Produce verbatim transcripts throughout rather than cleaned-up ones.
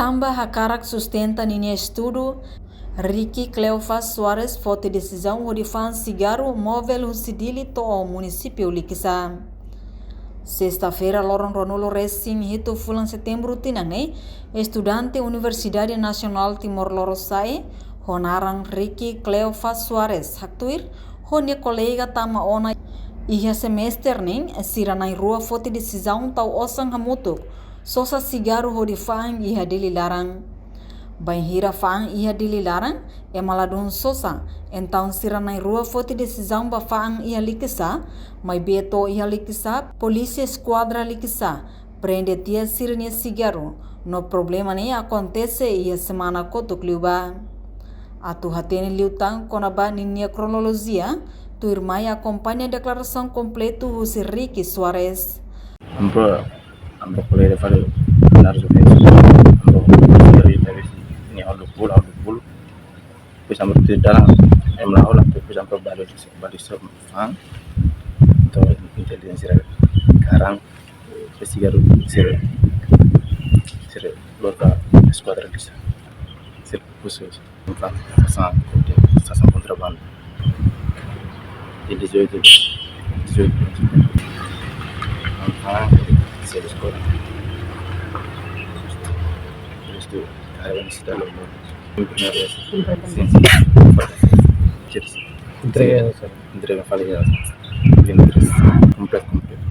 Tanba hakarak sustenta ninia estudu, Ricky Cleofas Soares foti desizaun hodi fa'an sigarru movel husi Dili to'o munisípiu Likisá. Sesta-feira, loron ruanulu resin hitu fulan Setembru tinan ne'e, estudante Universidade Nasionál Timor Lorosa'e, ho naran Ricky Cleofas Soares haktuir ho nia kolega tama ona iha semester neen, sira na'in-rua foti desizaun tau osan hamutuk, sosa sigarru hodi fa'an iha Dili laran. Bainhira fa'an iha Dili laran, ema ladún sosa, entaun sira na'in-rua foti desizaun ba fa'an iha Likisá, maibé to'o iha Likisá, polísia eskuadra Likisá prende tiha sira-nia sigarru, no problema ne'e akontese iha semana kotuk liubá. Atu hatene liután kona-ba ninia kronolojia, tuirmai akompaña deklarasaun kompletu husi Ricky Soares. Ambo, ambo kolega fali, naru sufi, ambo, dari, dari sini, halo bulu, halo bulu. Depois ambo tu dalam, em la hola, depois ambo balik, balik so, fa'an. Entaun, intelijénsia kalan, investigadór, sira, sira, lori ba eskuadra Likisá. Sira husu, fa'an, sasán, sasán kontrabanda. Di dezoito, dezoito, fa'an, sira eskuadra. Terus tu, ada yang sudah lori. Sin, sin. Sin, sin. Entrega, sin. Entrega fali ya. Vinte y tres. Kompletu, kompletu.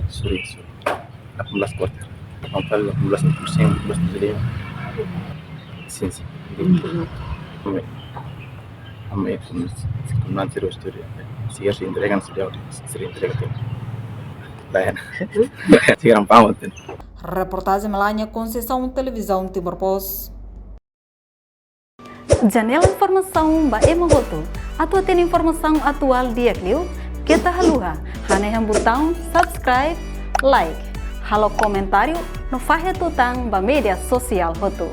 Suri, suri. Delapan belas kuarter. Delapan belas, delapan belas, delapan belas, delapan belas. Sin, sin. Ami, ami itu, nanti terus tu dia. Siga si entrega, si dia, si entrega tu. Lain. Siga rampang tu. Reportajen Melania Conceição, Televizaun Timor Post. Janela informasaun ba ema hotu. Atu hatene informasaun atuál di'ak liu, keta haluha hanehan butaun subscribe, like, halo komentáriu no fahe tutan ba média sosiál hotu.